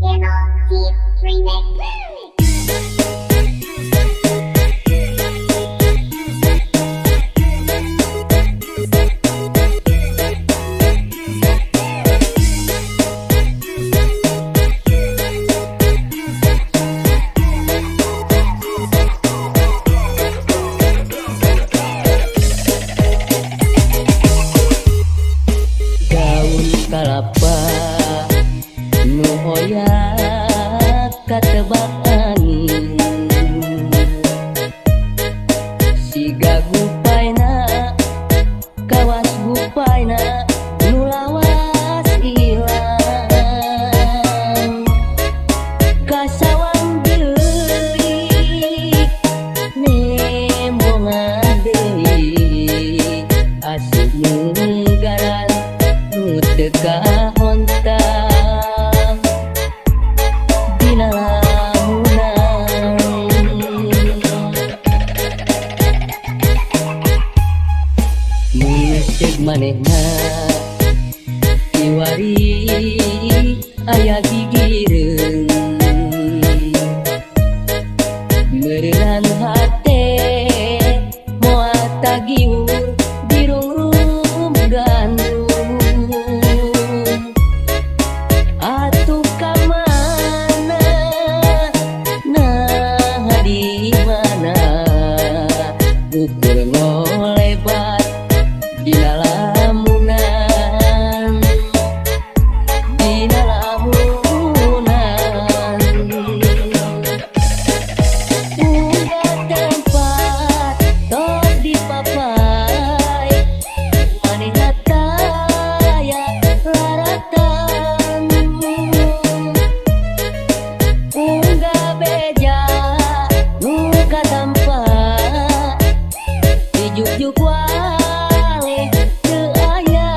Demo Team Remix. Daun kalapa nu hoyak katebak angin, siga gupaina kawas gupaina nu lawas ilang, kasawang deui nembongan deui asup munggaran nu teu kahonta dina lamunan. Mun manehna kiwari aya gigireun, meureunnan hate moal tagiwur dirungrum gandum. Atuh ka mana nah di mana ukur ngolebat dina lamunan, dina lamunan. Unggah tempat tos dipapai manehna taya laratan, unggah beja nu katampa dijuk-juk wale teu aya,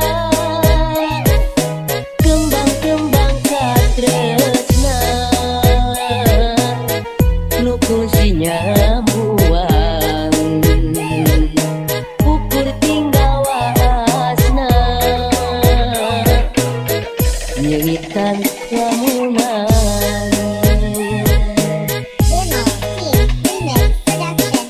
kembang-kembang katresna nu kungsinya buang ukur tinggal waasna nyeungitan lamunan. Demo Team Remix Production.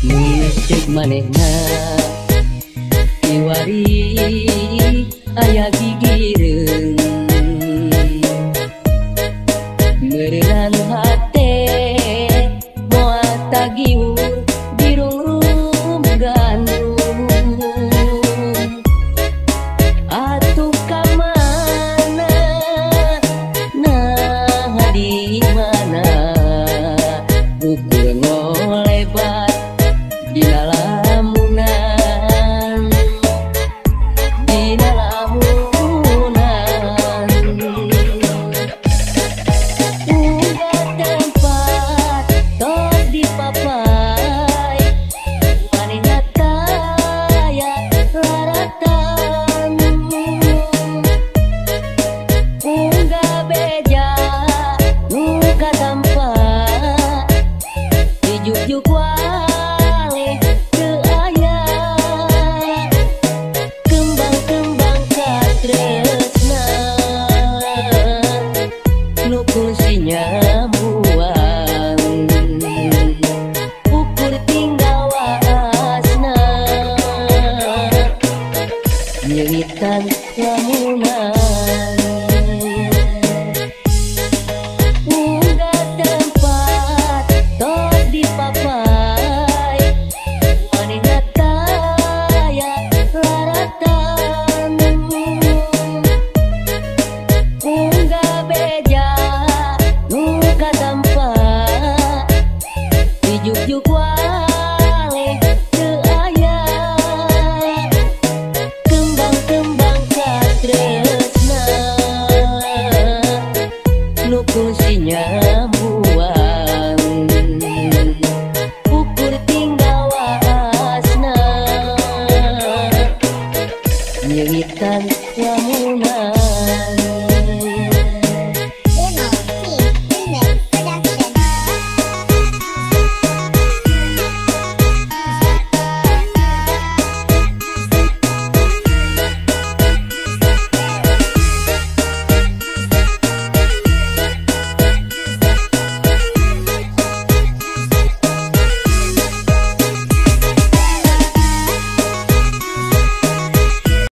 Mun manehna kiwari aya gigireun, meureunnan hate moal tagiwur dirungrum gandum. Atuh ka mana nah di mana ukur ngolebat dina lamunan, dina lamunan. Unggah tempat tos dipapai ku sinyal.